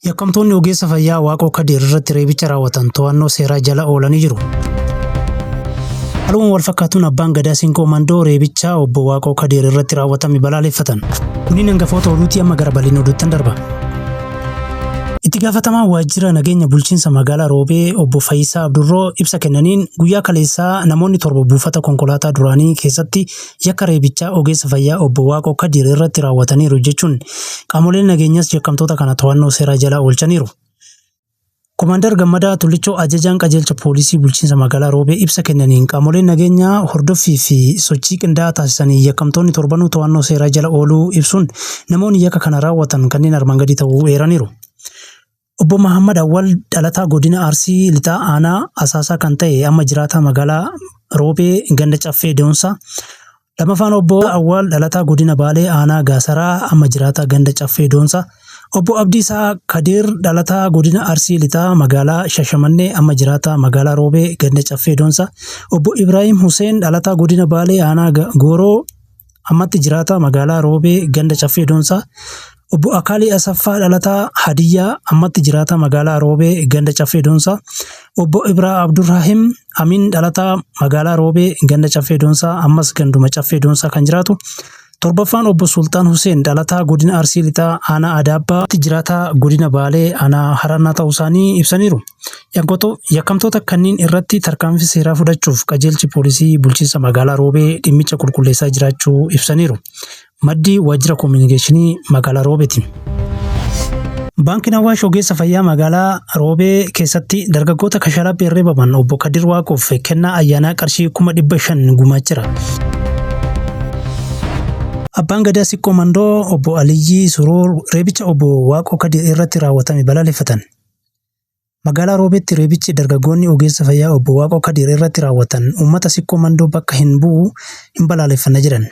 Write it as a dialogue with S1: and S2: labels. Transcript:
S1: Yakkamtoonni ogeessa fayyaa Waaqoo Kadiir irratti reebicha raawwatan to'annoo seeraa jala oolanii jiru. Haaluma wal fakkaatuun abbaan gadaa Siinqoo Mandoo reebicha obbo Waaqoo Kadiir irratti raawwatame balaaleffatan. Kunniin hangafoota oduutii amma gara bal'ina oduuttan darba. Itti gaafatamaan waajjira nageenya bulchiinsa magaalaa Roobee obbo Fayyisaa Abdurroo ibsa kennaniin guyyaa kaleessaa namoonni 7 buufata konkolaataa duraanii keessatti yakka reebichaa ogeessa fayyaa obbo Waaqoo Kadiir irratti raawwataniiru jechuun qaamoleen nageenyas yakkamtoota kana to'annoo seeraa jala oolchaniiru. Komaandar Gammadaa Tullichoo ajajaan qajeelcha poolisii bulchiinsa magaalaa Roobee ibsa kennaniin qaamoleen nageenyaa hordoffii fi sochii qindaa'aa taasisanii yakkamtoonni torbanuu to'annoo seeraa jala ooluu ibsuun namoonni yakka kana raawwatan kanneen armaan gadii ta'uu eeraniiru. Obbo Mahammad Awwal dhalataa godina Arsii Lixaa aanaa Asaasaa kan ta'e amma jiraataa magaalaa Roobee ganda Caffee Doonsaa. Lammaffaan obbo Awwal dhalataa godina Baalee aanaa Gaasaraa amma jiraataa ganda Caffee Doonsaa. Obbo Abdiisaa Kadir dhalataa godina Arsii Lixaa magaalaa Shashamannee amma jiraataa magaalaa Roobee ganda Caffee Doonsaa. Obbo Ibrahim Huseen dhalataa godina Baalee aanaa Gooroo ammatti jiraataa magaalaa Roobee ganda Caffee Doonsaa. Obbo Akaalii Asaffaa dhalataa Hadiyyaa ammatti jiraataa magaalaa Roobee ganda Caffee Doonsaa. Obbo Ibraa Abdurrahim Amin dhalataa magaalaa Roobee ganda Caffee Doonsaa ammas ganduma Caffee Doonsaa kan jiraatu. Torbaffaan obbo Sultaan Huseen dhalataa godina Arsii Lixaa aanaa Adaabbaa jiraataa godina Baalee aanaa Harannaa ta'uu isaanii ibsaniiru. Yakkamtoota kanneen irratti tarkaanfii seeraa fudhachuuf qajeelchi poolisii bulchiinsa magaalaa Roobee dhimmicha qulqulleessaa jiraachuu ibsaniiru. Maddi waajjira kominikeeshinii magaalaa Roobeeti. Baankiin Awaash ogeessa fayyaa magaalaa Roobee keessatti dargaggoota kashalabbeen reebaman obbo Kadir Waaqoof kennaa ayyaanaa qarshii 500,000 gumaachera. Abbaan Gadaa Siqqoo Mandoo obbo Aliyyii Suruur reebicha obbo Waaqoo Kadir irratti raawwatame balaaleffatan. Magaalaa Roobeetti reebichi dargaggoonni ogeessa fayyaa obbo Waaqoo Kadir irratti raawwatan uummata Siqqoo Mandoo bakka hin bu'u hin balaaleffanna jedhan.